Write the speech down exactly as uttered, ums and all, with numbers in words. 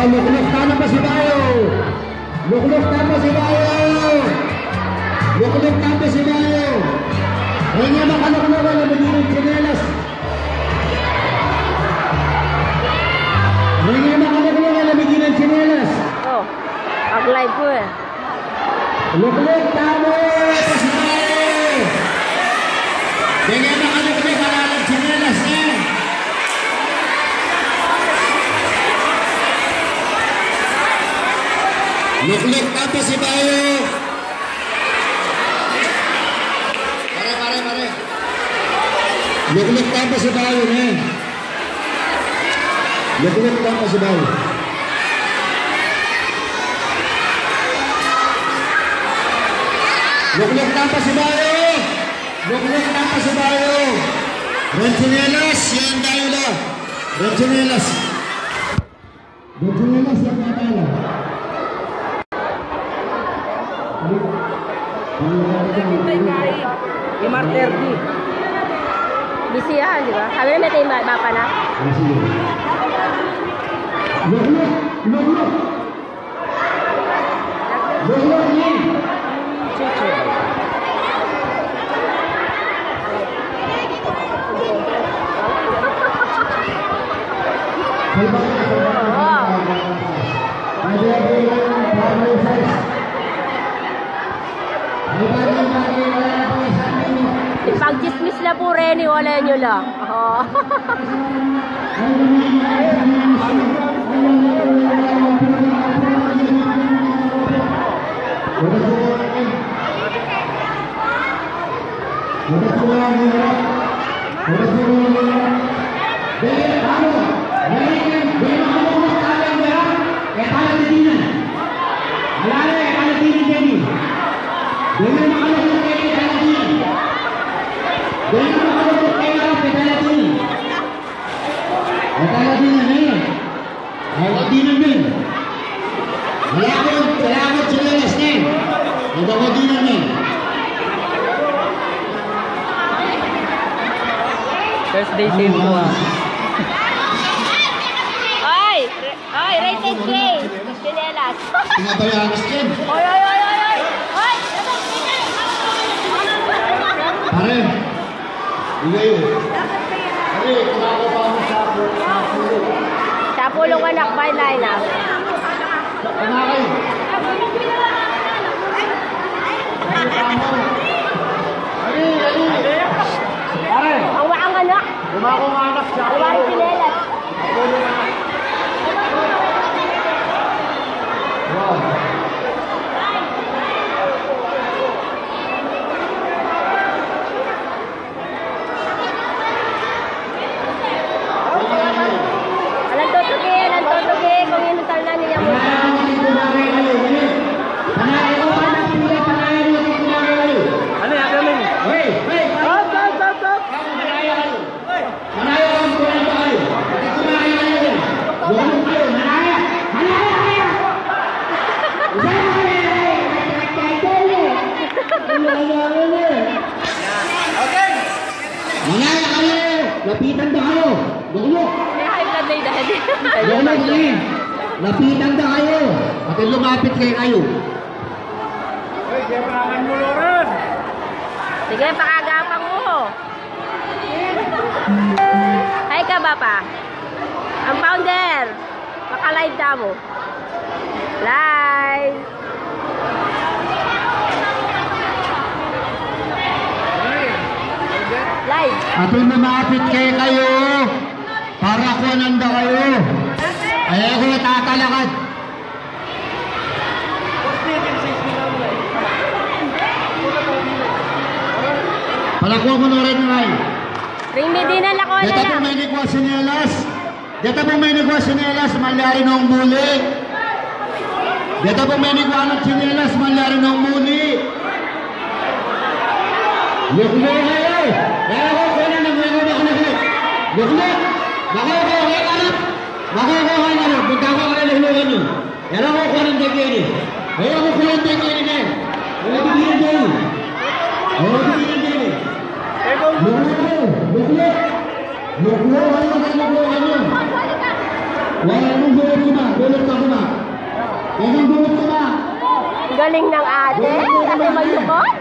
Lukluk na pasibayu. Lukluk na pasibayu. Lukluk na pasibayu. Reng e makalukluk, ala mu dinan tsinelas. Reng e makalukluk, ala mu dinan tsinelas. Oh, ag-live ku e. Lukluk tamu pasibayu. Deng e makalukluk, ala mu tsinelas ne. Lukluk tamu pasibayu. Pare, pare, pare. Lukluk tamu pasibayu ne. Lukluk tamu pasibayu. Lukluk tamu pasibayu. Lukluk tamu pasibayu. Reng tsinelas, yan tayu la. Reng tsinelas. Reng tsinelas, yan tayu la. Yung martir di. Bisi yan, di ba? Sabi na may tayo ma-, bapa na. Lukluk, lukluk. Lukluk ne. Wow. Ipagtsismis la pu reni, wala nyo la. Oh. Ay, di naman. Wala akong, wala akong tsinelas ne. Ay, baka di naman. First day sale ko, ah. Oy! Oy, rated K! Tsinelas. Pinabayaan ka, Skin. Oy, oy, oy, oy, oy! Oy! Pare, ilayo. Pare, kumakaw pa mo sa, sa pulo. Sa pulo ka na, fine line up. Kumakay. Pare, pare. Pare. Ang waang anak. Kumakaw nga anak sa pulo. Ang waang tsinelas. Alang tutuki, alang tutuki, kung yun ang talnan niya mo. Ano yan, ano yan? Hey, hey, hey. Stop, stop, stop, stop. Manaya kayu, manaya kayu. Manaya kayu, manaya. Manaya kayu. Manaya kayu. Manaya kayu. Lapitan da kayu. Lukluk. May high blood na yung dahil. Lukluk, eh. Lapitan da kayu. Pati lumapit kay kayu. Sige, pakagapang mo. Hi ka, Bapa. Ang founder. Maka-live tamu. Live. Live. Atin lumapit kay kayu para kunan da kayu. Ay, ako tatalakad. Palakuan mu na rin, Nay. Ring mi dinan la ko. Deta na pung lang. May nikuha sinelas. Deta pung may nikuha sinelas, malyari nung muli. Deta pung may nikuha nung sinelas, malyari nung muli. Lukluk kayu. Kaya ko, kaya na, kaya ko, kaya na. Lukluk. Baka ko, kaya ka na. Baka ko, kaya ka na. Baka ko, kaya na, lukluk kayu. Ala mu kunan deni. Ala mu kunan deni, ne. Ala mu kunan deni. Ala mu kunan deni. Lukluk, lukluk. Lukluk, ala mu kunan deni. Wala mu kunan deni. Galing ng ate. Ate, mayukot.